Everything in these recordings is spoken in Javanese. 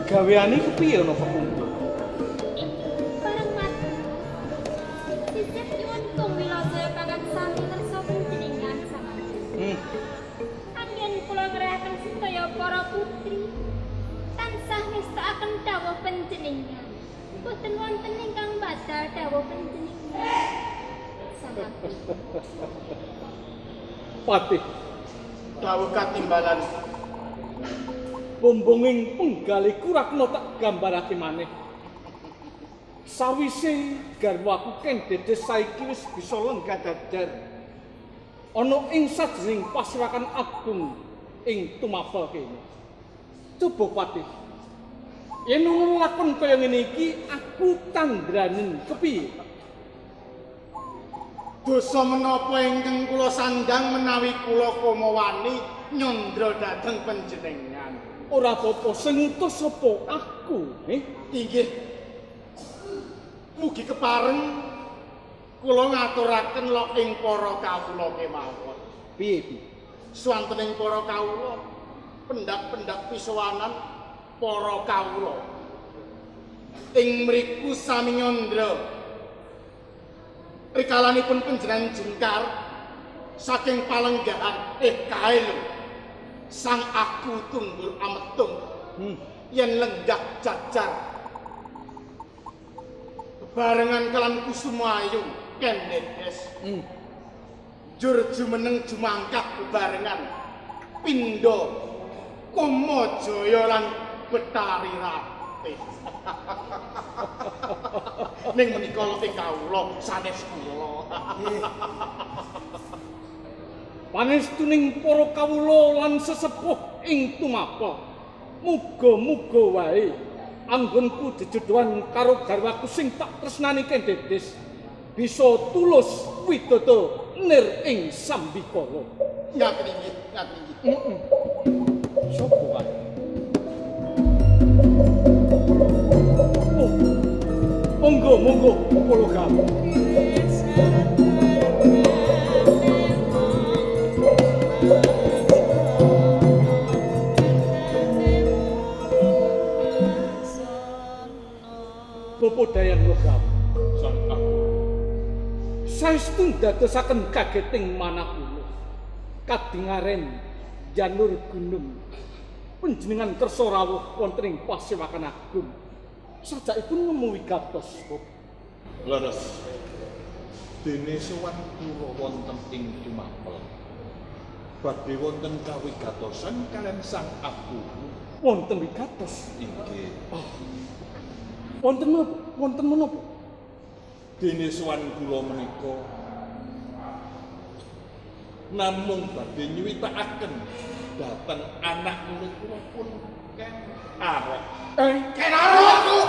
Gaweane iku piye ana Fakundo? Bareng mati. Sisih nyuwun tumila saya kangkang sami ngersa panjenengan samangke. Anggen kula ngrayaken sedaya para putri tansah ngestakaken dawuh panjenengan. Boten wonten ingkang badal dawuh panjenengan. Samangke. Patih, Dawuh katimbalan. Bombonging penggalih kurakna tak gambarake maneh. Sawise garwaku Ken Dedes saiki wis bisa lenggah dadar ana ing sajroning pasewakan agung ing Tumapel kene. Coba Patih, yen ngono lakon kaya ngene iki aku tandranen kepiye? Dosa menapa ingkang kula sandhang menawi kula kama wani nyandra dhateng panjenengan? Ora apa-apa, sing ngutus sapa aku, eh? Inggih. Mugi kepareng kula ngaturaken lok ing para kawula kemawon. Piye piye? Swanten ing para kawula pendak-pendak pisowanan para kawula. Ing mriku sami nyandra rikalanipun panjenengan jungkar saking palenggahan kae lho. Sang aku tunggul ametung yen lenggah jajar bebarengan kelan Kusumayu Ken Dedes. Jur jumeneng jumangkah bebarengan pindha Kumajaya lan Betari Ratih. Ning menika loke kawula sanes kula. Pangestuning para kawula lan sesepuh ing Tumapel. Muga-muga wae anggonku jejodhoan karo garwaku sing tak tresnani Ken Dedes bisa tulus widodo nir ing sambikala. Ngaten inggih, ngaten inggih. Heeh. Sopo kae? Oh. Monggo, monggo, Bapak Logam. Bapak Dayan Logam. Sang aku. Saestu ndadosaken kageting manah kula. Kadingaren janur gunung. Panjenengan kersa rawuh wonten ing pasewakan agung. Sajakipun nemu wigatos, Bapak. Leres. Dene sowan kula wonten ing Tumapel. Badhe wonten kawigatosan kaliyan Sang Aku. Wonten wigatos. Inggih. Oh. Wonten menapa? Wonten menapa? Dene sowan kula menika namung badhe nyuwitakaken dhateng anak murid kula pun Ken Arok. Ken Arok!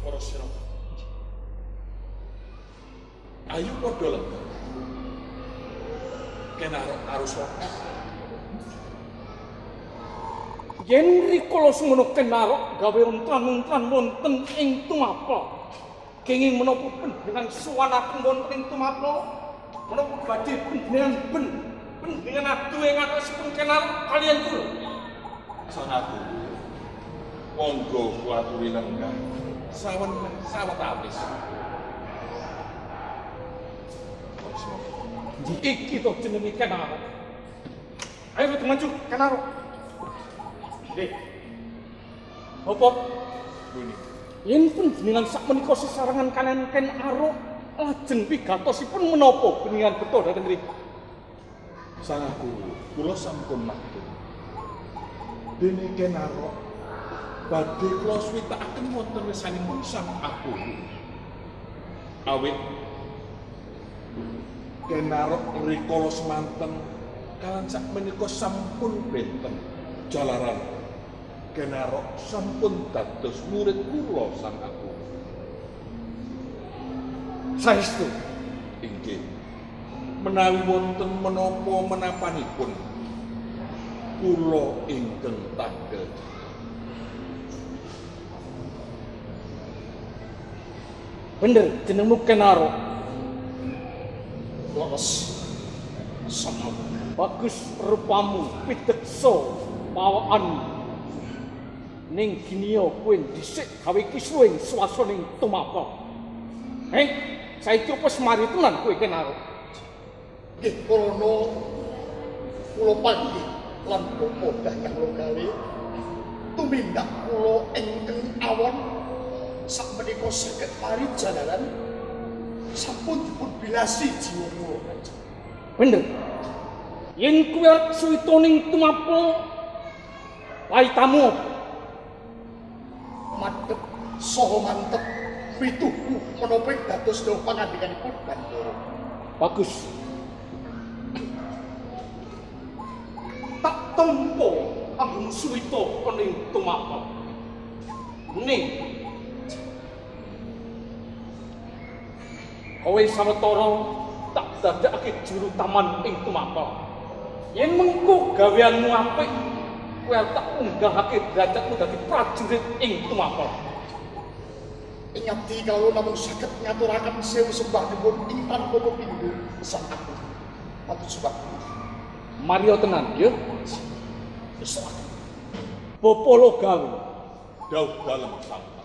Para sira. Ayo padha lenggah. Ken Arok karo sapa? Yen rikala semono Ken Arok gawe untran-untran wonten ing Tumapel. Kenging menapa panjenengan suwanaken wonten ing Tumapel? Menapa badhe panjenengan ben panjenengan adu ing atosipun Ken Arok kaliyan kula? Sang Aku. Monggo kula aturi lenggah. Sawen sawetawis. Iki to jenenge Ken Arok. Ayo rada maju Ken Arok. Nggih. Bapak, Nggih. yen panjenengan sakmenika sesarengan kaliyan Ken Arok lajeng wigatosipun menapa panjenengan beto dhateng mriki? Sang Aku, kula sampun matur. Dene Ken Arok badhe kula suwitakaken wonten wisanipun Sang Aku. Awit Ken Arok rikala semanten kalan sakmenika sampun benten jalaran Ken Arok sampun dados murid kula Sang Aku. Saestu. Inggih. Menawi wonten menapa menapanipun kula ingkang tanggal. Bener jenengmu Ken Arok. Leres. Sang Aku. Bagus rupamu pideksa pawakanmu. Ning ginia kowe dhisik gawe kisruh ing swasaning tumapel. Heh, saiki wis mari tenan kowe Kenaro. Nggih krana kula panggih lan Bapak Danyang Logawe tumindak kula ingkang awon sakmenika saged mari jalaran sampun dipun bilasi jiwa kula. Bener. Yen kowe arep suwita ning tumapel paitamu apa? Madhep saha mantep pituhu menapa ing dados dawuh pangandikanipun Bandara. Bagus. Tak tampa anggonmu suwita ana ing tumapel. Ning kowe sawetara tak dadekake juru taman ing tumapel. Yen mengko gaweanmu apik, kowe tak unggahake derajatmu dadi prajurit ing tumapel. Ing abdi kawula namung saged ngaturaken sewu sembah nuwun ing tanpa pepindho sang aku. Matur sembah. Mario tenan, ya. Besok. Bapa Logawe, Dawuh dalem sang aku.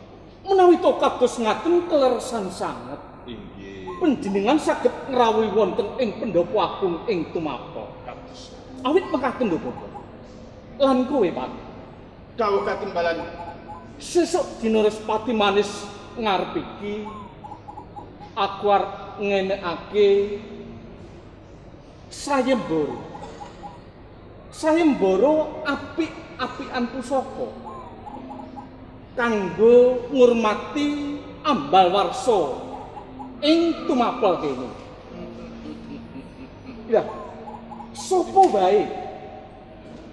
menawi to kados ngaten kleresan sanget. Inggih. Panjenengan saged ngrawuhi wonten ing pendopo agung ing tumapel. Kados. Awit mekaten lho Bapak. Lan kowe, Pak. Dawuh katimbalan. Sesuk dina Respati manis ngarep iki aku arep ngenekake sayembara. Sayembara apik-apikan pusaka kanggo ngurmati ambal warsa ing tumapel kene. Ya, sapa wae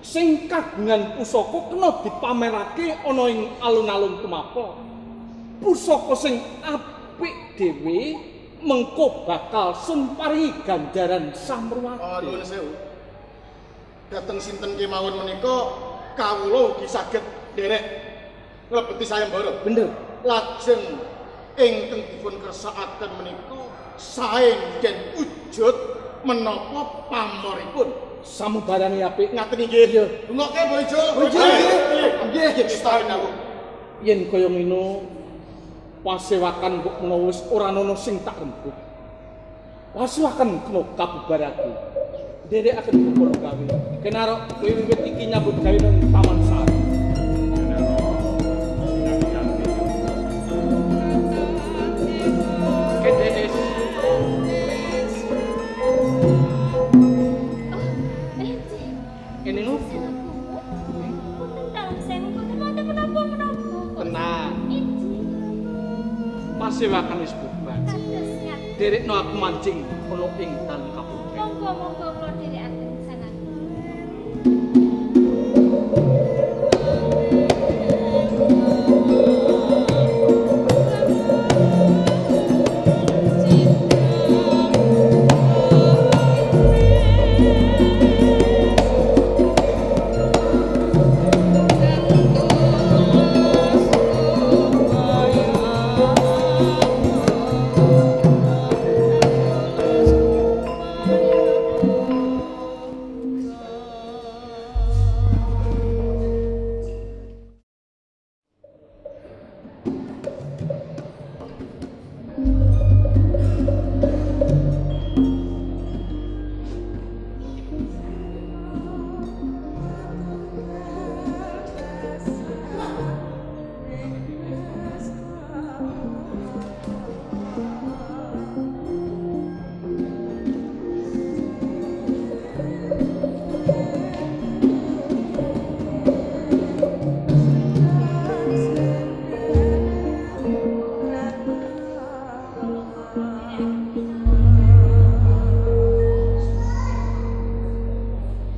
sing kagungan pusaka kena dipamerake ana ing alun-alun tumapel. Pusaka sing apik dhewe mengko bakal sun paringi ganjaran samruwati. Oh, nuwun sewu. Dhateng sinten kemawon menika kawula ugi saged nderek nglebeti sayembara. Bener. Lajeng ingkang dipun kersakaken menika sae den wujud menapa pamoripun. Samubarane apik. Ngaten inggih. Iya. Rungokke Bojo. Bojo, nggih. Nggih, setahun aku. Yen kaya ngene pasewakan mbok menawa wis ora ana sing tak rembug. Pasewakan kena kabubarake. Nderekaken Bapak Logawe. Kenaro kowe wiwit iki nyambut gawe nang Taman Sari. Kededes. Oh, eh, Ini ngopo? Punten dalem sewu, boten wonten menapa-menapa. Tenang, Injih, pasewakan wis bubar. kados ngaten. Derekno aku mancing ana ing dalem kabupaten. Monggo monggo kula dherekaken sangat.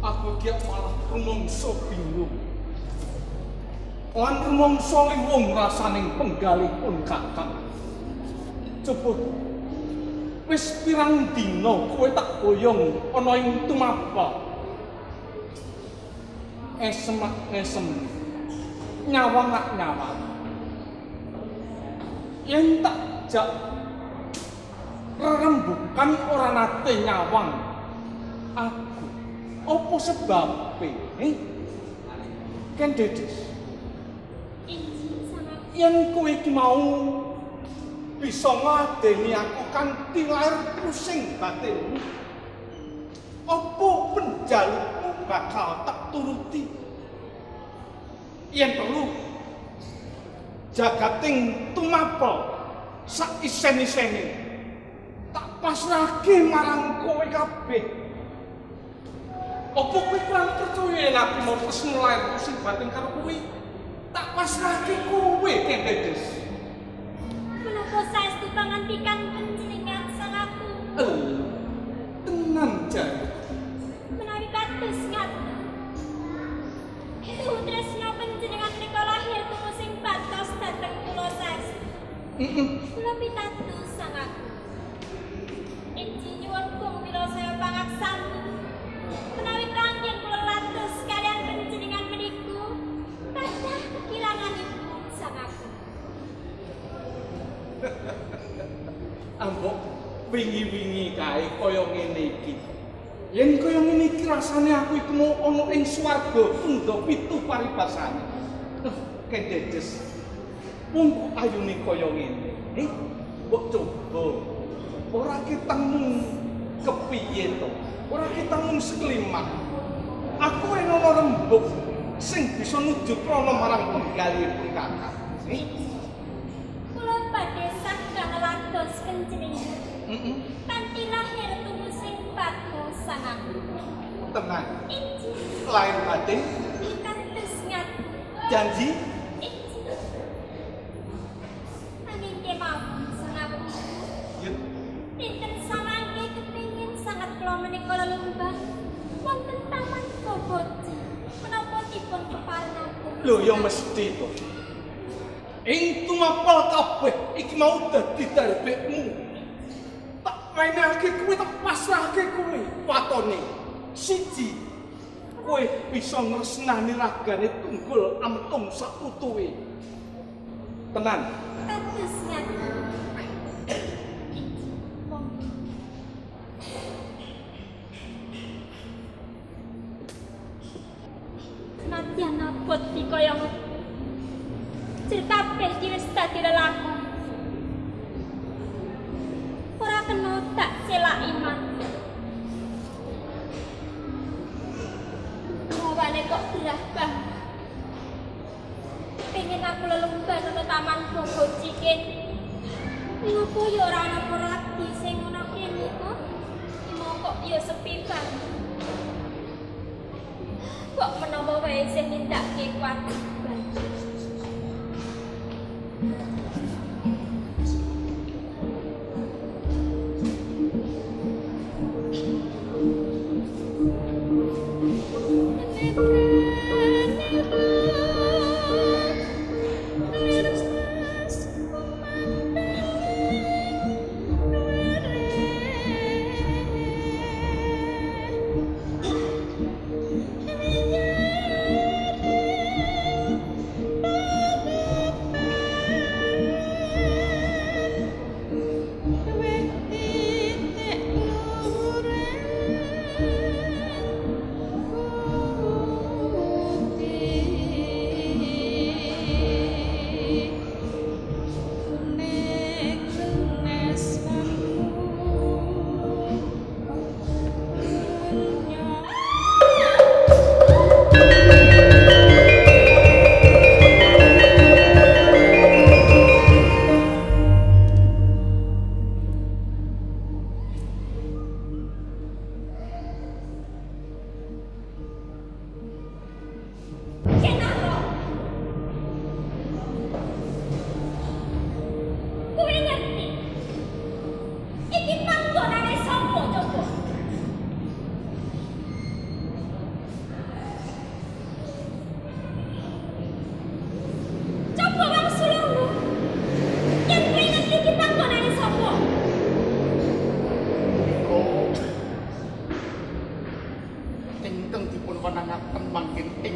Aku ki malah rumangsa bingung. Lan rumangsa liwung rasaning penggalihpun kakang. Coba wis pirang dina kowe tak boyong ana ing tumapel. Esem ngesem. Nyawang ak nyawang. Yen tak jak rerembukan ora nate nyawang aku. Apa sebabe? Ken Dedes, Injih sang aku. Yen kowe iki mau bisa ngladeni aku kanthi lair pusing batinmu, apa penjalukmu bakal tak turuti? Yen perlu jagating tumapel sak isen-isene tak pasrahke marang kowe kabeh. Apa kowe kurang percaya yen aku mau tresno lair pusing batin karo kowe? Tak pasrahke kowe, Ken Dedes. Menapa saestu pangandikan panjenengan sang aku? Tenan jan. Menawi kados ngaten. Tuhu tresna panjenengan menika lahir tuhu sing batos dhateng kula saestu. Kula pitados sang aku. Injih nyuwun kung wirasaya pangaksamu. Menawi prangken kula lantos kalian panjenengan meniku kathah kekilanganipun sang aku. Ambok wingi-wingi kae kaya ngene iki. Yen kaya ngene iki rasane aku iku mau ana ing swarga tunda pitu paribasane. Ken Dedes. Wong kok ayune kaya ngene. Mbok coba. Ora ketemu kepiye to? Ora ketemu seklimat. Aku enono rembug sing bisa nuju prana marang penggalihipun kakak. Kula badhe saged lantos panjenengan. Kanthi lahir tuhu sing batos sang aku. Tenang. Injih. Lahir batin. Pitados ngaten. Janji. Injih. Nanging kemawon sang aku. Yen Dinten samangke kepingin sangat kula menika lelembah wonten taman Boboji. Menapa dipun keparengaken? Lho ya mesti to. Ing tumapel kabeh iki mau dadi darbekmu. Tak wenehake kuwi, tak pasrahke kuwi watone. Siji, kowe bisa ngresnani ragane tunggul ametung sakutuwe. Tenan. Kados ngaten. Senadyan abot dikaya ngopo. Jel kabeh iki wis dadi lelakon. Ora kena tak celaki mati. Hawane kok gerah banget. Pengen aku lelumban ana taman Boboji kene. Ngopo ya ora ana peradi sing ana kene kok. Imo kok ya sepi banget. Kok menawa wae sing nindakake kewajiban.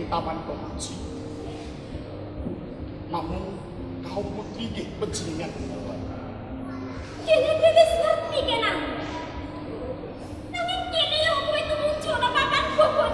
Taman Boboji. Namung kaum putri nggih panjenengan. Kene kowe wis ngerti kenan. Nanging kene yo kowe tumuju ana papan Boboji.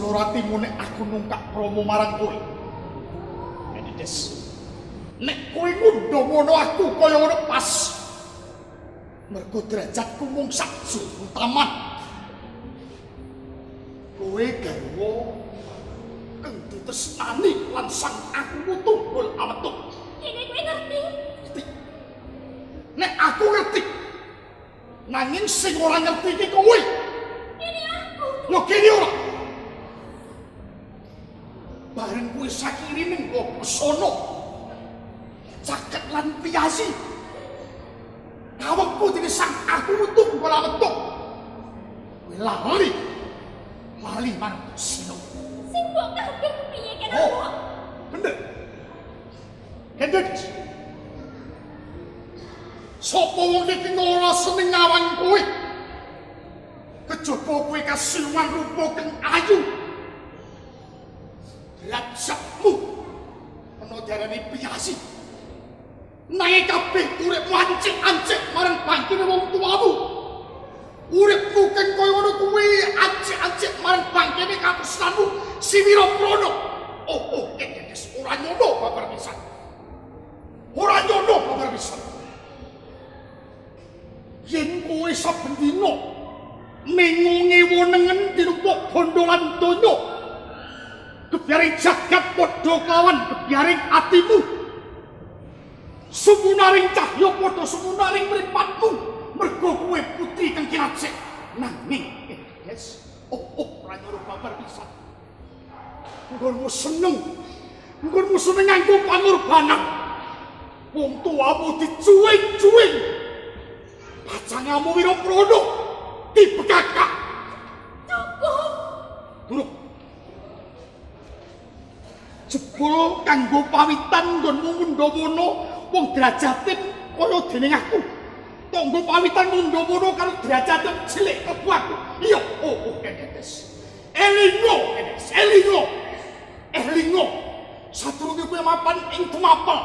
lara atimu nek aku nungkak kromo marang kowe. Des. Nek kowe ngundha aku kaya ngono pas. Mergo derajatku mung sak juru taman. Kowe garwa kang ditresnani lan sang aku tunggul awetuk. Kene kowe ngerti? Ngerti. Nek aku ngerti. Nanging sing ora ngerti iki kowe. Kene aku. Lho kene ora. Bareng kowe sakiri ning pesona. Caket lan piyasi. Kawengku dene sang aku tunggul awetuk. Kowe lali. Lali marang Sino. Sing mbok kabeh piye kene Oh, bener. Kendek. Sopo wong iki ora seneng nyawang kowe? Kejaba kowe kasiwan rupa kang ayu. Derajatmu ana diarani piyasi. Nanging kabeh uripmu ancik-ancik marang bangkine wong tuamu. Uripmu kang kaya ngono kuwi ancik-ancik marang bangkine katresnanmu si Wiraprana. Oh, oh, Kendes ora nyono babar pisan. Ora nyono babar pisan. Yen kowe saben dina mengungi wenengen dinumpuk bondo lan donya, gebyaring jagat padha kelawan gebyaring atimu. Sumunaring cahya padha sumunaring mripatmu, mergo kowe putri kang kinacik. Nanging yes, oh, oh, ora nyono babar pisan. Nggonmu seneng, nggonmu seneng nganggo pangorbanan. Wong tuamu dicuwing-cuwing. Pacangamu Wiraprana dibekakak. Cukup. Durung. Jebul kanggo pawitan nggonmu ngundhawana wong derajate kaya dening aku. Tanggo pawitan ngundhawana karo derajate cilik klebu aku. Iya, oh, oh, Kendes. Elingo, Kendes, elingo. Elingo. Sadurunge kowe mapan ing Tumapel,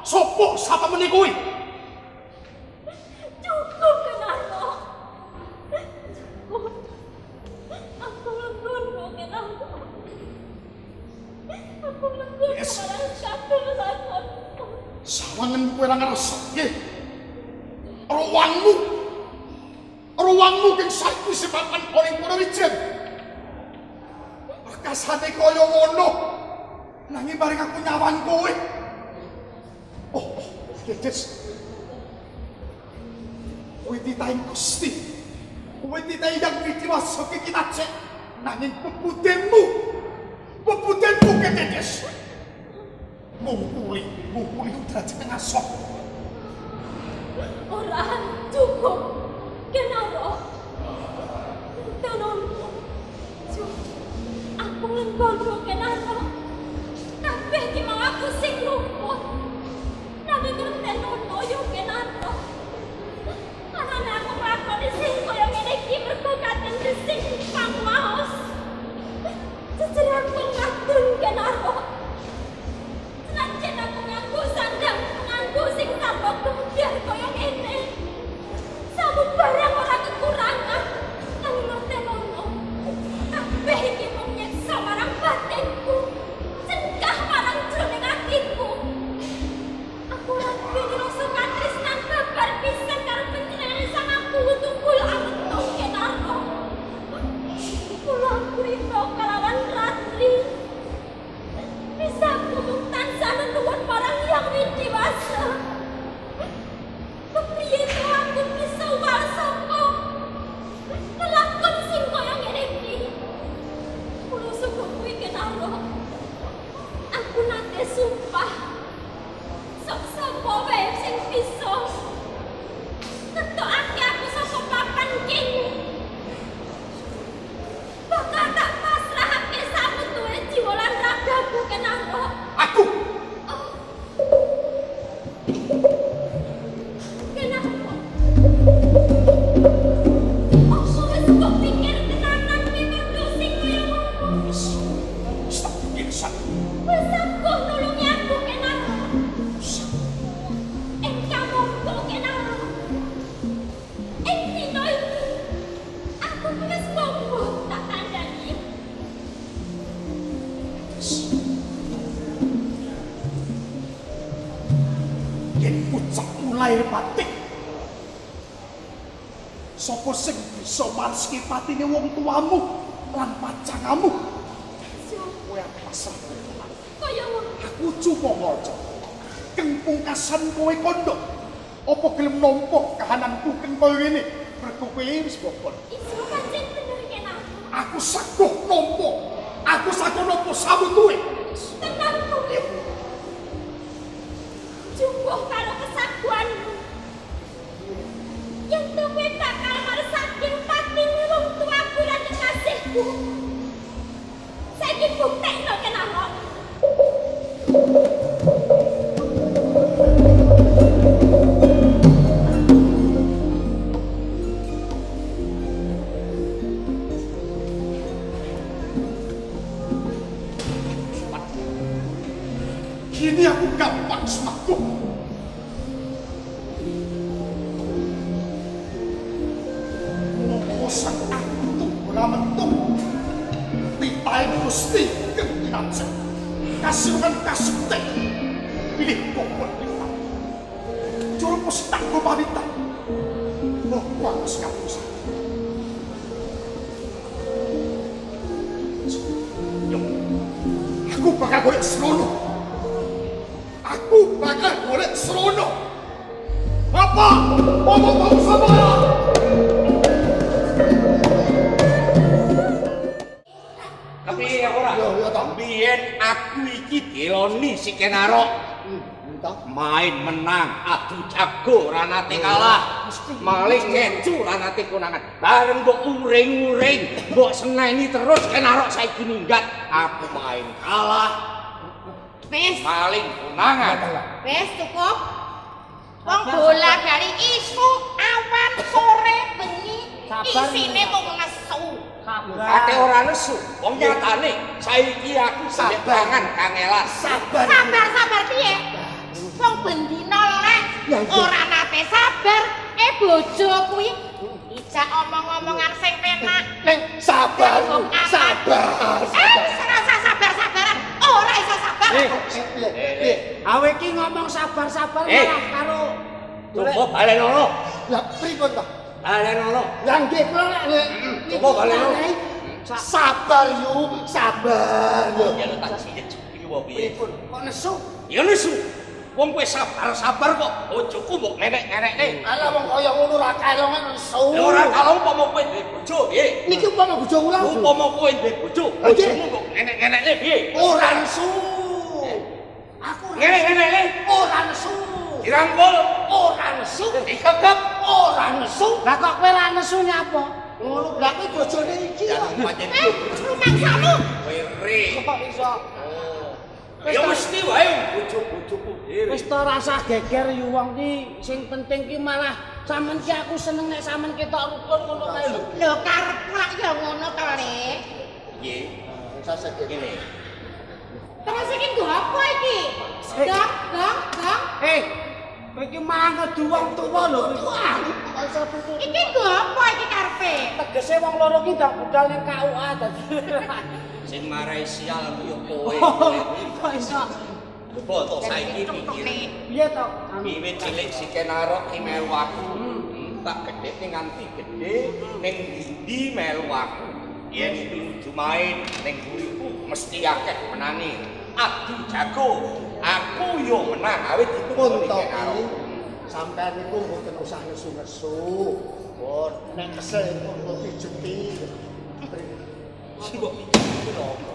sapa satemene kowe? Cukup Kenarno. Cukup. Aku lenggon Kenarno. Aku lenggon Yes. marang kabeh lakonku. Sawangen kowe ora ngrasake ruangmu. Ruangmu kang saiki sepapan oleh Purworejo. Rekasane kaya ngono. Nanging bareng aku nyawang kowe. Oh, oh, Dedes. Kowe titahe Gusti. Kowe titahe Hyang Widi Wasa kinacik. Nanging pepudhenmu. Pepudhenmu ke Dedes. Ngungkuli, ngungkuli derajat ngasok. Ora cukup. Kenarno. Tenono. Cukup. Aku lenggon Kenarno. Kabeh ki mau aku sing luput. Nanging ngertenono yo Kenarno. Anane aku nglakoni sing kaya ngene iki mergo katendhesing pangwaos. Jejer aku ngadun Kenarno. Senajan aku nganggo sandang, nganggo sing lahir batin. Sapa sing bisa maleske patine wong tuamu lan pacangamu? Kowe aku pasrah. Kaya ngono. Aku cuma maca. Keng pungkasan kowe kandha. Apa gelem nampa kahananku keng kaya ngene? Mergo kowe wis bobot. Iso pancen bener kenarok. Aku saguh nampa. Aku saguh nampa sawutuhe. Tenang kowe. Jumbuh karo kesaguhanmu. Yen to kowe bakal maresake patine wong tuaku lan kekasihku. Saiki buktekno kenarok. Kini aku gampang semakuh. Mongko sang aku ora mentu. Titahe Gusti keng kinacek. Kasiungan kasukte. Pilih bobot lipat. Juru tak go pamitan. Mongko aku sekapusan. Aku bakal golek srono. Aku bakal golek srono. Bapak, ngomong sama. Kepiye ora? Yo yo to. Biyen aku iki diloni si Kenarok. Main menang, adu jago ora nate kalah. Maling ngecu ora nate konangan. Bareng mbok uring-uring, mbok seneni terus Kenarok saiki minggat. Aku main kalah. Wis, Maling konangan. wis cukup. Wong bola bali isuk, awan, sore, bengi, isine mung nesu. Ate ora nesu. Wong nyatane saiki aku sabangan kangelan. Sabar. Sabar-sabar piye? Wong bendina leh ora nate sabar, bojo kuwi dijak omong-omongan sing penak. Neng sabar, sabar. Ora usah sabar-sabaran, ora iso sabar. Piye? Awe iki ngomong sabar-sabar malah karo Coba balenono. Lah pripun to? Balenono. Lah nggih kula nek Coba balenono. Sabar yu, sabar yo. Ya tak siyet iki wae piye? Pripun? Kok nesu? Ya nesu. Wong kowe sabar-sabar kok bojoku mbok nenek-nenekne. Alah wong kaya ngono ra kalongan nesu. Ya ora kalong umpama kowe duwe bojo piye? Niki umpama bojo kula. Umpama kowe duwe bojo, bojomu mbok nenek-nenekne piye? Ora nesu. Aku Nenek-nenekne ora nesu. Dirangkul, Ora nesu. dikekep. Ora nesu. Lah kok kowe ra nesu nyapa? Ngono lha kuwi bojone iki kok. Rumangsamu. Kowe re. Kok iso? Ya mesti wae bojo-bojoku dhewe. Wis to rasa geger yu wong ki sing penting ki malah sampean ki aku seneng nek sampean ketok rukun ngono kae lho. Lho karepku lak ya ngono to, Le. Piye? Sasa Ngene. Terus iki nggo apa iki? Gong, gong, gong. Kowe iki malah ngedu wong tuwa lho kowe. Iki nggo apa iki karepe? Tegese wong loro ki ndang budal ning KUA dadi. Sing marai sial ku yo kowe. Kok iso? Coba to saiki pikir. Piye to? Wiwit cilik si Kenarok ki melu aku. Tak gedhekne nganti gedhe ning ndi melu aku. Yen pinuju main ning mburiku mesti akeh menange. Adu jago, aku yo menang awit Pun ditunggoni to Kenarok. Sampeyan niku mboten usah nesu-nesu. Pun nek kesel iku pijeti. Sing mbok pijeti lho apa?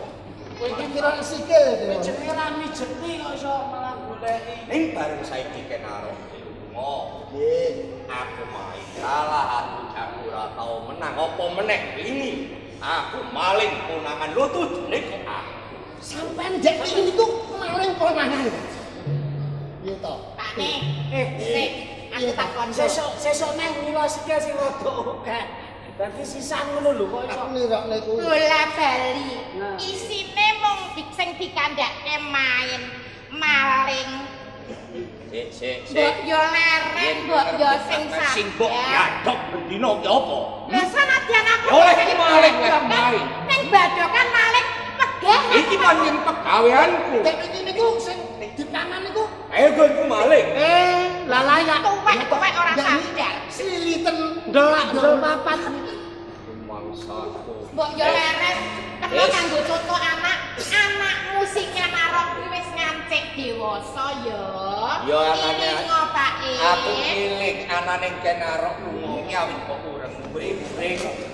Kowe iki kira sikil Kowe jenenge ra mijeti kok iso malah goleki. Ning bareng saiki Kenarok lunga. Nggih. Aku main kalah, aku jago ora tau menang apa meneh wingi. Aku maling konangan lho tujune kok aku. Sampeyan ndek wingi niku maling konangan. Piye to? Pak Ne. Sik, aku takon. Sesuk sesuk neh mila sikil sing rada akeh. Dadi sisan ngono lho kok iso. Aku nirokne kuwi. Bola bali. Nah. Isine mung sing dikandhake main maling. Sik sik sik. Mbok yo leren, mbok yo sing sing mbok sabar. yadok bendina ki apa? Lah sanadyan aku Ya oleh ning maling, oleh badokan, maling. Ning badokan maling pegah. Iki pancen pegaweanku. Ndek wingi niku sing dipangan niku Ayo gonku maling. Lah layak. papat. Mangsaku. Mbok yo leres, kena kanggo contoh anak, anakmu sing Kenarok kuwi wis ngancik dewasa ya. Ya, anane- Ilingo, Pak E. Aku ngiling anane Kenarok lunga ki awit kok ureng-uring.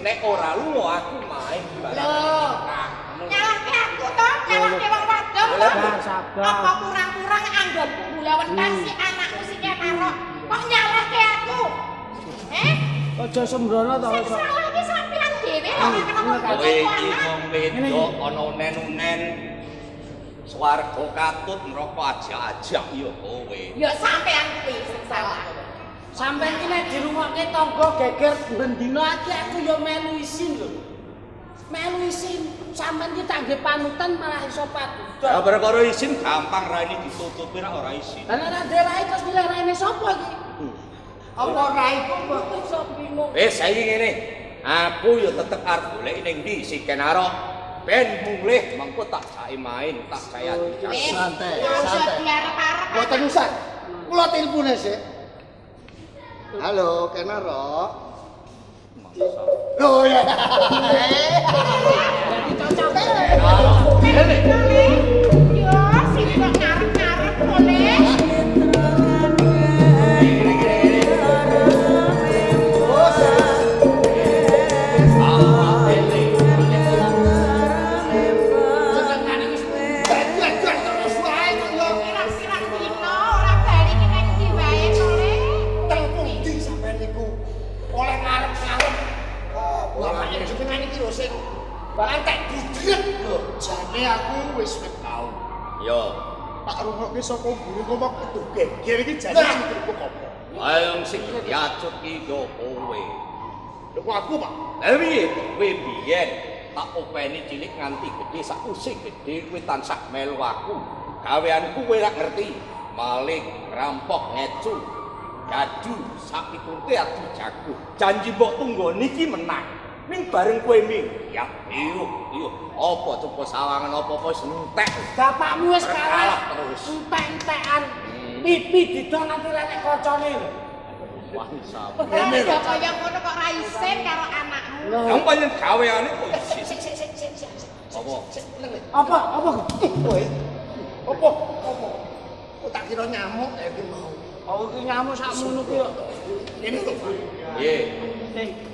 Nek ora lunga aku main bareng. Lho. Nyalahke aku to, nyalahke wong wadon to. Sabar, sabar. Apa kurang-kurang anggonku gulawentan si anakmu si Kenarok. Kok nyalahke aku? Eh? Aja sembrono to. Sing salah iki sampean dhewe ora kena kok Kowe iki anak. wong wedok ana unen-unen. Swarga katut neraka ajak-ajak ya kowe. Ya sampean kuwi sing salah. Sampeyan ki nek dirungokke tangga geger bendina iki aku ya melu isin lho. Melu isin, sampeyan ki tak nggih panutan malah iso patut. Ya perkara isin gampang raine ditutupi ra ora isin. Lah nek ora ndek rai terus milih raine sapa iki? Apa raiku Kok iso bingung. Wis saiki ngene. Aku ya tetep arep golek ning ndi si Kenarok. Ben mulih mengko tak jake main, tak jake adu jago. Wis, Santai, aja santai. diarep-arep. Mboten usah. Kula tilpune sik. Halo, Kenarok. Loh ya. Dadi cocok. Yo, sing kok ngarep-ngarep boleh. Senengane wis bajak terus wae kok ya. Pirang-pirang dino ora bali ki nang ndi wae to, Le. Teng pundi sampean niku? Oleh ngarep-ngarep. Oh, bapake jenengan iki lho sing entek budrek lho. Jane aku wis wit tau. Yo. Tak rungokke saka mburi ngomong kudu geger iki jane sing dirupuk apa? Ayo sing diacut ki yo kowe. Lho kok aku, Pak? Lah piye kowe biyen tak openi cilik nganti gedhe sakwise gedhe kowe tansah melu aku. Gaweanku kowe ora ngerti. Maling, rampok, ngecu, gadu, sapiturute adu jago. Janji mbok tunggoni iki menang. Ning bareng kowe minggat, iyo, iyo, apa coba sawangan apa-apa wis entek. Bapakmu wis kalah Kalah terus. Entek-entekan. Pipi didol nganti ra nek kocone lho. Wah, sabar. Ngene lho kaya ngono kok ra isin karo anakmu. Yang pancen gaweane kok isin. Sik sik sik sik sik. Apa? Apa? Apa? Kowe. Apa? Apa? Kok tak kira nyamuk ya iki mau. Oh, iki nyamuk sakmono kuwi kok. Ngene lho, Pak. Piye?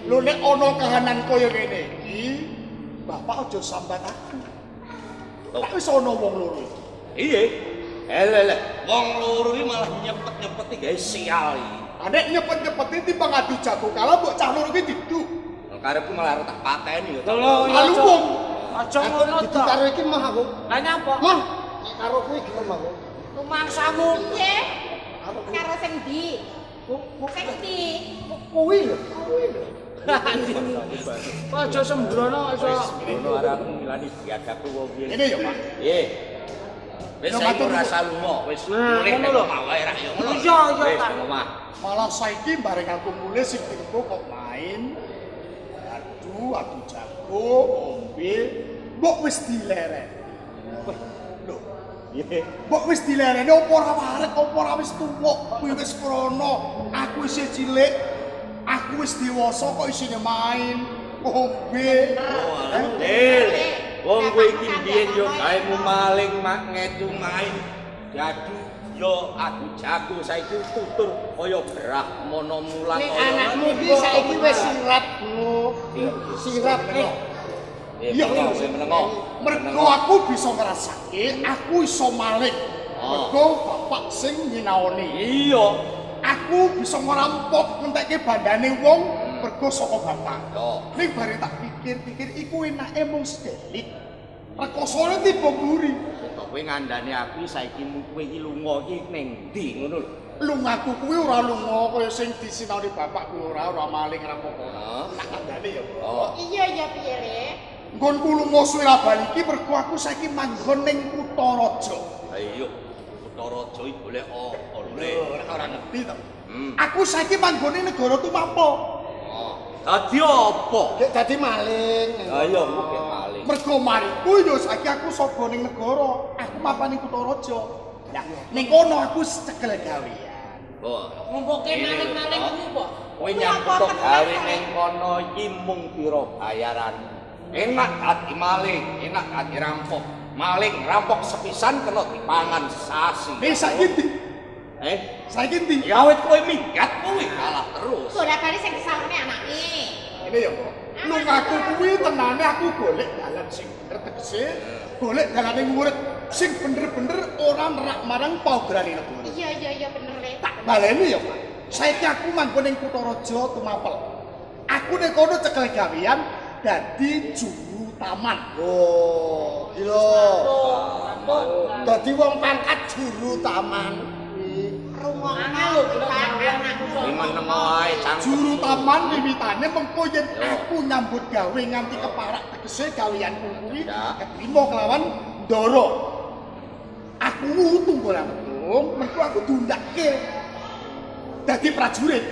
Lho nek ana kahanan kaya ngene iki, bapak aja sambat aku. Tak wis ana wong loro iki. Iya. Elele, wong loro iki malah nyepet-nyepeti gawe sial iki. Ah nek nyepet-nyepeti timbang adu jago kalah mbok cah loro iki diduk. Karepku malah arep tak pateni ya. Lho, Lalu wong Aja ngono Didu to. karo iki mah aku. Lah nyapa? Mah, nek karo kuwi gelem aku. Rumangsamu Piye? Karo sing ndi? Sing ndi? Kuwi lho, kuwi lho. Aja sembrono iso. Ngono arep aku ngilani biadabku wong piye. Ngene ya, Pak. Piye? Wis Ya, saiki matur ora usah lunga, wis Nah, mulih ngono nang lho. omah wae ra ya ngono. Iya, iya, Wis Pak. nang omah. Malah saiki bareng aku mulih sing dirupuk kok main. Adu, adu jago, ngombe, mbok wis dileren. Lho, Piye? mbok wis dilereni apa ora wareg, apa ora wis tuwuk, kuwi wis krana, aku isih cilik, aku wis dewasa kok isine main, ngombe. Del. Wong kowe iki mbiyen yo gaemu maling mak ngecu main gadu yo adu jago saiki tutur kaya brahmana mulang Nek kaya anakmu Iki saiki wis sirap ngono. Sirap Iya, Iya. menengo. Mergo aku bisa ngrasake, aku iso maling. Oh. Mergo bapak sing nyinaoni. Iya. Aku bisa ngerampok ngentekke bandane wong mergo saka bapak. Yo. Ning bare tak pikir-pikir iku enake mung sedelit. Rekosone tiba mburi. Kok kowe ngandani aku saiki kowe iki lunga iki ning ndi ngono lho. Lungaku kuwi ora lunga kaya sing disinaoni bapak kuwi ora ora maling rampok ora. Heeh. Tak kandhane ya. Oh. Iya ya piye, Le? Nggonku lunga suwe ra bali iki mergo aku saiki manggon ning kutha raja. Ayo. Kutha raja iki golek apa lho, Le? Ora ora ngerti to. Hmm. Aku saiki manggone negara Tumapel. Oh. Dadi apa? Dek dadi maling. Ayo aku gek maling. Mergo mariku ya saiki aku saba ning negara. Aku mapan ning kutha raja. Lah ning kono aku cekel gawean. Oh. Ngumpuke maling-maling kuwi apa? Kowe nyambut gawe ning kono iki mung pira bayaran. Enak dadi maling, enak dadi rampok. Maling rampok sepisan kena dipangan sasi. Eh saiki ndi? Eh, Saiki ndi? ya awit kowe minggat kuwi kalah terus. Bola-bali sing disalahne anake. Ini ya, Mbok. Lungaku kuwi tenane aku golek dalan sing bener tegese, golek dalane ngurip sing bener-bener ora nerak marang paugerane negara. Iya iya iya bener le. Tak baleni ya, Pak. Saiki aku manggon ning Kutha Raja Tumapel. Aku ning kono cekel gawean dadi juru taman. Oh, gila. Dadi wong pangkat juru taman. Rungokno lho anakku. Kuwi meneng wae cangkem. Juru taman wiwitane mengko yen aku nyambut gawe nganti keparak tegese gaweanku kuwi ketrima kelawan ndara. Aku tunggu langsung, mengko aku diundake dadi prajurit.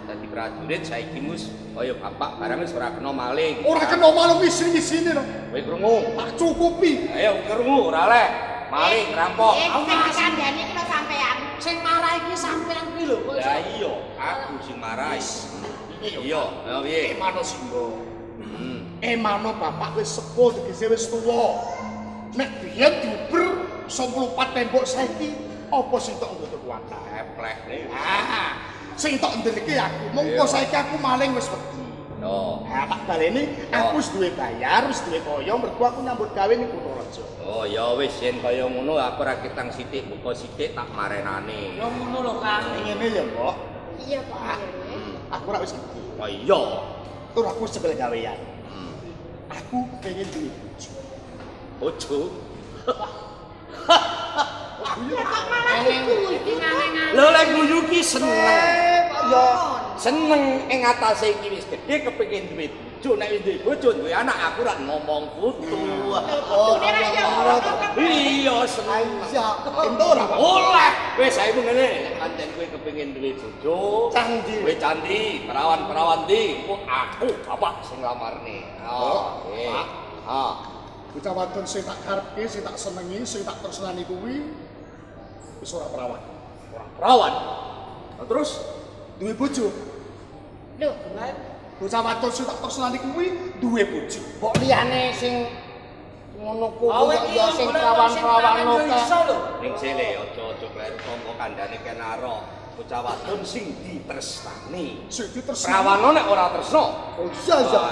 Dadi prajurit saiki mus kaya bapak barang wis ora kena maling. Ora kena malu isin-isine lho. Kowe krungu. Tak cukupi. Ayo krungu ora leh. Maling rampok. Sing dikandani ki lho sampean. Sing marah iki sampean kuwi lho kok. Lah iya, aku sing marai. Iya, ya piye? Emano Simbo. Emano bapak wis sepuh tegese wis tuwa. Nek biyen diuber 94 tembok saiki apa sing tok nggo tuku anak? Epleh. Ah, sing tok ndeleke aku. Mongko saiki aku maling wis wedi. Yo. Nah, tak baleni aku wis duwe bayar, wis duwe kaya mergo aku nyambut gawe ning Kutha Raja. Oh ya wis yen kaya ngono aku ora ketang sithik buka sithik tak marenane. Ya ngono lho Kang. Ngene ya, Mbok. Iya Pak. Aku ora wis gedhe. Oh iya. Tur aku wis cekel gawean. Aku pengen duwe bojo. Bojo. Lah kok malah diguyu. Lho lek guyu ki seneng. Ya Seneng ing atase iki wis gedhe kepengin duwe bojo, nek wis duwe bojo duwe anak aku ora ngomong putu. Putune ra ya ngono to. Iya seneng. iya. Entuk ora, Pak? Oleh, wis saiki ngene, nek pancen kowe kepengin duwe bojo, Candi. kowe candi, perawan-perawan ndi, engko aku bapak sing nglamarne. Oh, Pak. Ah, Bocah wadon sing tak karepke, sing tak senengi, sing tak tresnani kuwi wis ora perawan. ora perawan. Lah terus Duwe bojo. Lho, Bocah wadon sing tak tresnani kuwi duwe bojo. Mbok liyane sing ngono kuwi Awet kok ya sing perawan-perawan yo iso lho. ning sele aja-aja kleru tangga kandhane kenaro. Bocah wadon sing ditresnani. Sing ditresnani. Perawan nek ora tresno, Oh iya iya.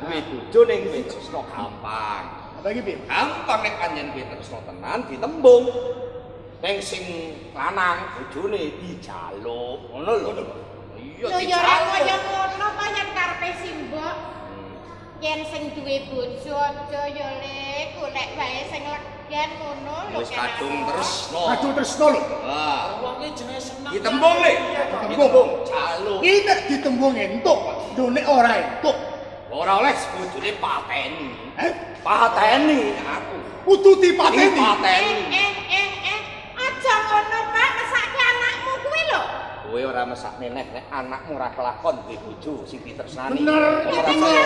duwe bojo ning kowe tresno gampang. Apa iki piye? Gampang nek pancen kowe tresno tenan ditembung. Ning sing lanang bojone dijaluk, ngono lho. Iya lho ya ora kaya dijaluk. ngono to yen karepe simbok. Yen sing duwe bojo aja ya le, golek wae sing legan ngono lho. Wis kadung tresno. Kadung tresno lho. Ah, Wong iki jenenge seneng. ditembung le. Ditembung, jaluk. Iki nek ditembung entuk, Pak. Lho nek ora entuk, Ora oleh bojone pateni. eh Pateni aku. kudu dipateni. Dipateni. Eh. Aja ngono, Pak, mesake anakmu kuwi lho. Kowe ora mesakne neh nek anakmu ora kelakon duwe bojo sing ditresnani. Bener. Ora saya.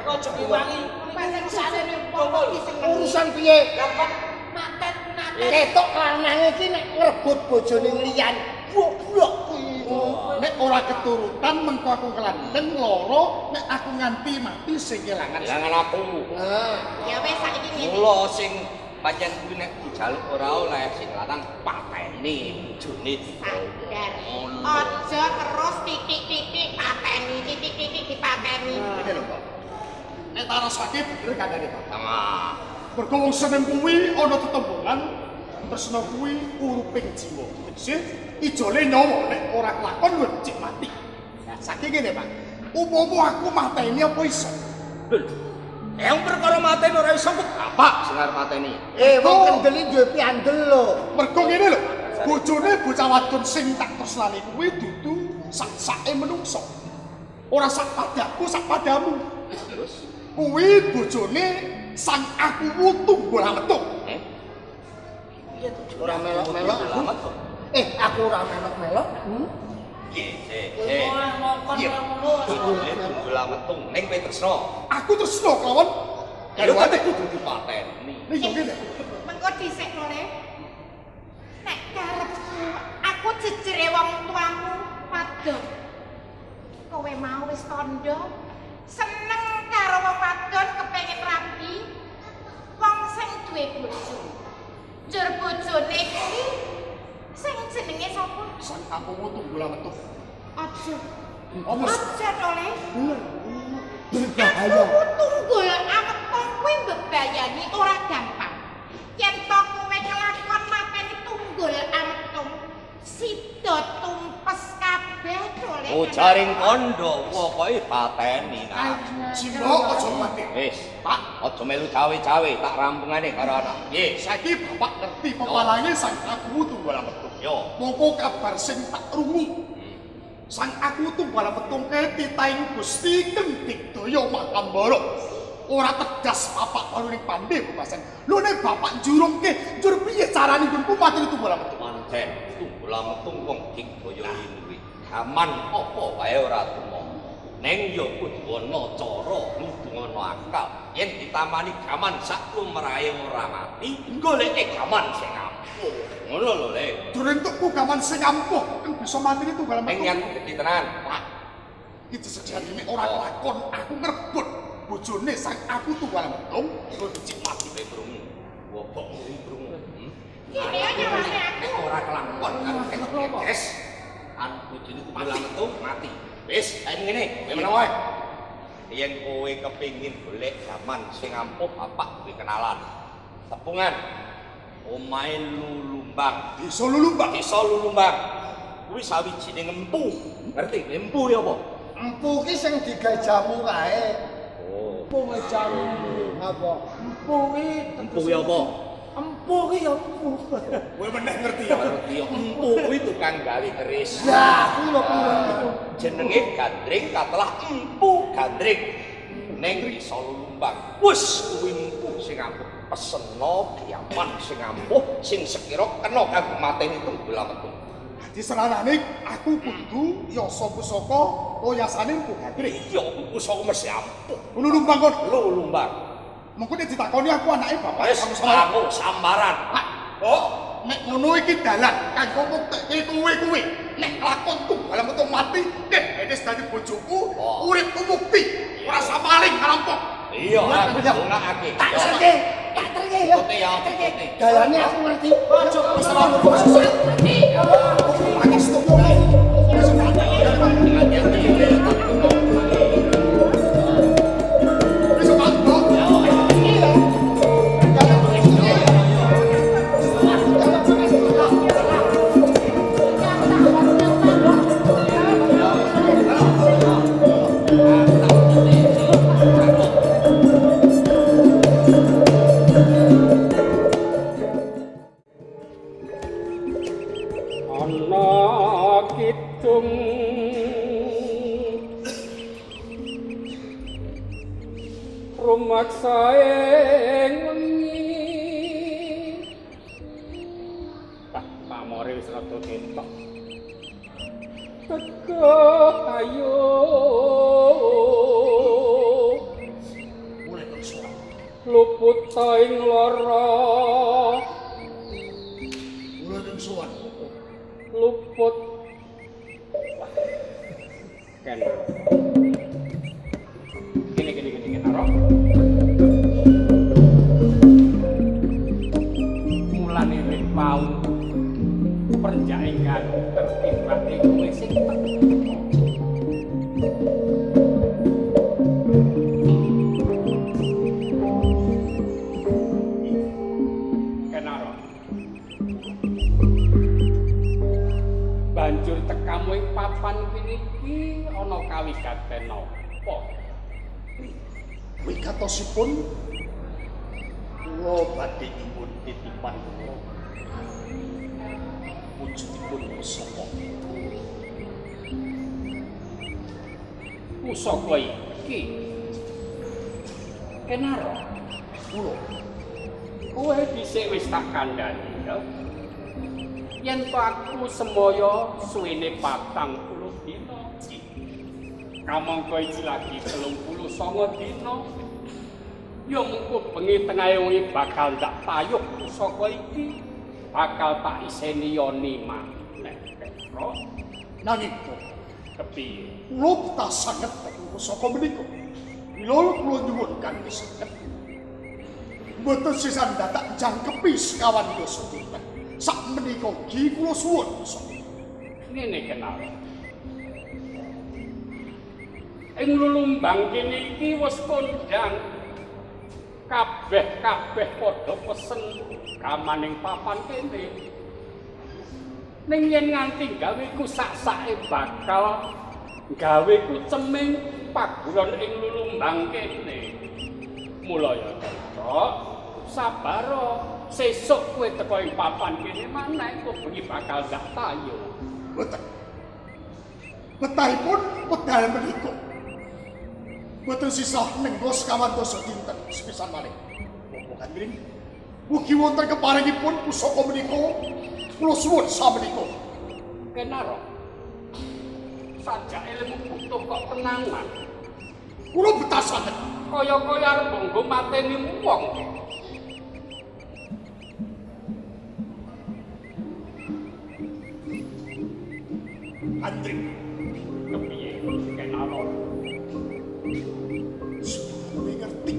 Kok aja diwangi. Pancen urusane wong kok disenengi. Urusan piye? Lah kok maten-maten. Ketok lanang iki nek ngrebut bojone liyan. Goblok kuwi. Nek ora keturutan mengko aku kelanten lara, nek aku nganti mati sing kelangan. Kelangan aku. Nah, Ya wis saiki ngene. Mula sing pancen kuwi nek dijaluk ora oleh sing lanang pateni bojone. Sadar. Aja terus titik-titik pateni, titik-titik dipateni. Ngene lho, Pak. Nek tak rasake bener kandhane, Pak. Tengah. Mergo wong seneng kuwi ana tetembungan tresna kuwi uruping jiwa. Tegese ijole nyawa nek ora kelakon wajib mati. Nah, saiki ngene, Pak. Umpama aku mateni apa iso? Lho. Yang perkara mateni ora iso kok bapak sing arep mateni. wong kendel iki duwe piandel lho. Mergo ngene lho, bojone bocah wadon sing tak tresnani kuwi dudu sak-sake menungso. Ora sak padaku, sak padamu. Terus Kuwi bojone sang aku wutu bola metu. eh Ora melok-melok aku. Selamat kok. Aku ora melok-melok. Eh. Ora ngongkon Iya. ora ngono. Bojone bola metu ning kowe tresno. Aku tresno kelawan Ya garwane. kudu dipateni. Nih yo ngene. Mengko dhisik to, Le. Nek karepku, aku jejere wong tuamu wadoh. wis kandha seneng karo wong wadon kepengin rabi wong sing duwe bojo. Njur bojone kuwi sing jenenge sapa? Sang akumu tunggul metu. Aja. Apa? Aja to, Le. Berbahaya. Aku tunggul ametung kuwi mbebayani ora gampang. Yen to kowe kelakon mateni tunggul ametung, sida tumpes kabeh to, Le. Ujaring kandha pokoke pateni nak. Jimo aja kuwatir. Wis, Pak, aja melu cawe-cawe, tak rampungane karo anak. Piye? Saiki bapak ngerti pepalange sang aku tunggal metu. Yo. Mongko kabar sing tak krungu. Sang aku tunggal metu kae titahing Gusti Keng Digdaya Makambara. Ora tegas bapak paluning pandhe bebasan. Lho nek bapak njurungke, njur piye carane nggonku mateni tunggal metu? Pancen tunggul metung wong digdaya linuwi. Gaman apa wae ora tumama. Neng ya kudu ana cara, kudu ana akal. Yen ditamani gaman sak lumrahe ora mati, goleke gaman sing ampuh. Ngono lho, Le. Dur entukku gaman sing ampuh keng bisa mateni tunggal Ning metu. niatku gedhe tenan. Pak, iki sejatine ora kelakon aku ngrebut bojone sang aku tunggal metu, kowe becik mati. Kowe krungu. Wobok kuwi krungu. Kene yo nyawane aku. Nek ora kelakon karo kedes, an bojone tunggal metu mati. Wis, ayo ngene, kowe meneng wae. Yen kowe kepengin golek gaman sing ampuh, bapak duwe kenalan. Tepungan. Omahe Lulumbang. Desa Lulumbang. Desa Lulumbang. Kuwi sawijining empu. Ngerti? Empu ya apa? Empu ki sing digawe jamu kae. Oh. Empu nge jamu. Apa? Empu ki Empu ya apa? Empu ki ya empu. Kowe meneh ngerti ya. Ngerti ya empu kuwi tukang gawe keris. Ya, kuwi lho kuwi. Jenenge Gandring katelah Empu Gandring. Ning Desa Lulumbang. Wis kuwi empu sing ampuh. Pesena gaman sing ampuh sing sekira kena kanggo mateni tunggul metu. Dadi seranane aku kudu yasa pusaka koyasane Empu Gandring. Iya, pusaka mesti ampuh. Lulumbang kon. Lulumbang. Mengko nek ditakoni aku anake bapak Wis kamu sama. aku sambaran. Pak, oh, nek ngono iki dalan kanggo muktekke kowe kuwi. Nek lakon tunggal metu mati, nek wis dadi bojoku, Oh. uripku mukti. Ora usah maling ngerampok. Iya, aku ndongakake. Tak terke, tak terke ya. Ikuti ya, ikuti. Dalane aku ngerti. Ojo wis ora. Pangestu kowe. Wis Wis Pak, Mbok. Ana kidung rumaksa ing wengi. Wah, pamore wis rada ketok. Teguh ayo. Mulai kang sowan. Luput ing lara. Mulai kang sowan. Luput. Ken. Gini gini gini gini Rok. Mulane wit mau perenjake ganter tibake kowe sing teko. Kenaro. Banjur tekamu ing papan kene iki ana kawigaten apa? Wigatosipun kula badhe nyuwun titipan kula. Wujudipun pusaka. Pusaka iki. Kenaro, Kula kowe dhisik wis tak kandhani ya. Yen to aku semaya suwene 40 dina. Kamangka iki lagi 39 dina. Ya mengko bengi tengahe wengi bakal ndak payuh pusaka iki. Bakal tak iseni yoni maneh. Petro. Nanging kok Kepiye? Kula betah sanget dhateng pusaka menika. Mila kula nyuwun kanthi sanget. Mboten sisan dadak jangkepi sekawan dasa dinten. Sak menika ugi kula suwun pusaka. Ngene kenal. Ing lulumbang kene iki wis kondhang. Kabeh-kabeh padha pesen gamaning papan kene. Ning yen nganti gawe ku sak-sake bakal gawe ku ceming paguron ing lulumbang kene. Mula ya Tok, sabar sesuk kowe teko ing papan kene maneh kok bengi bakal ndak tayo. Mboten. Betahipun wedal menika. Mboten sisah nenggo sekawan dasa dinten sepisan malih. Bapak Gandring, mugi wonten keparengipun pusaka menika kula suwun samenika. Kenaro. Sajak ilmu butuh kok tenangan. Kula betah sanget. Kaya-kaya arep nggo mateni wong. Gandring, Kepiye Kenaro? kowe ngerti.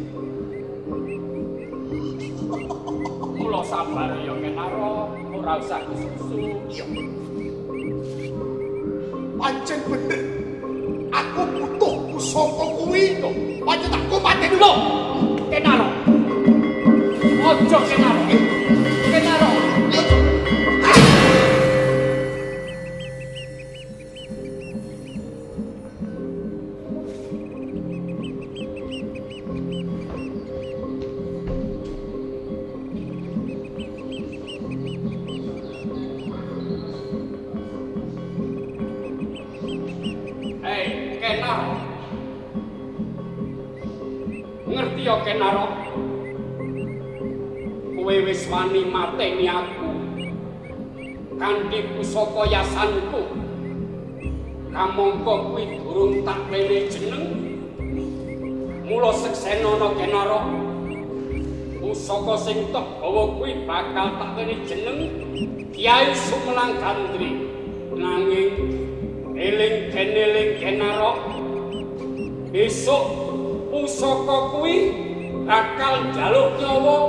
Mula sabar ya Kenaro, ora usah kesusu. Iya. Pancen bener. Aku butuh pusaka kuwi to. Pancen aku mateni Lho, Kenaro. Ojo Kenaro. Kenaro. Hei, Kenaro. Ngerti ya Kenaro? Kowe wis wani mateni aku kanthi pusaka yasanku. Kamangka kuwi durung tak wenehi jeneng. Mula seksenono Kenaro. Pusaka sing tok gawa kuwi bakal tak wenehi jeneng Kyai Sumelang Gandri. Nanging eling deneling Kenaro, besok pusaka kuwi bakal njaluk nyawa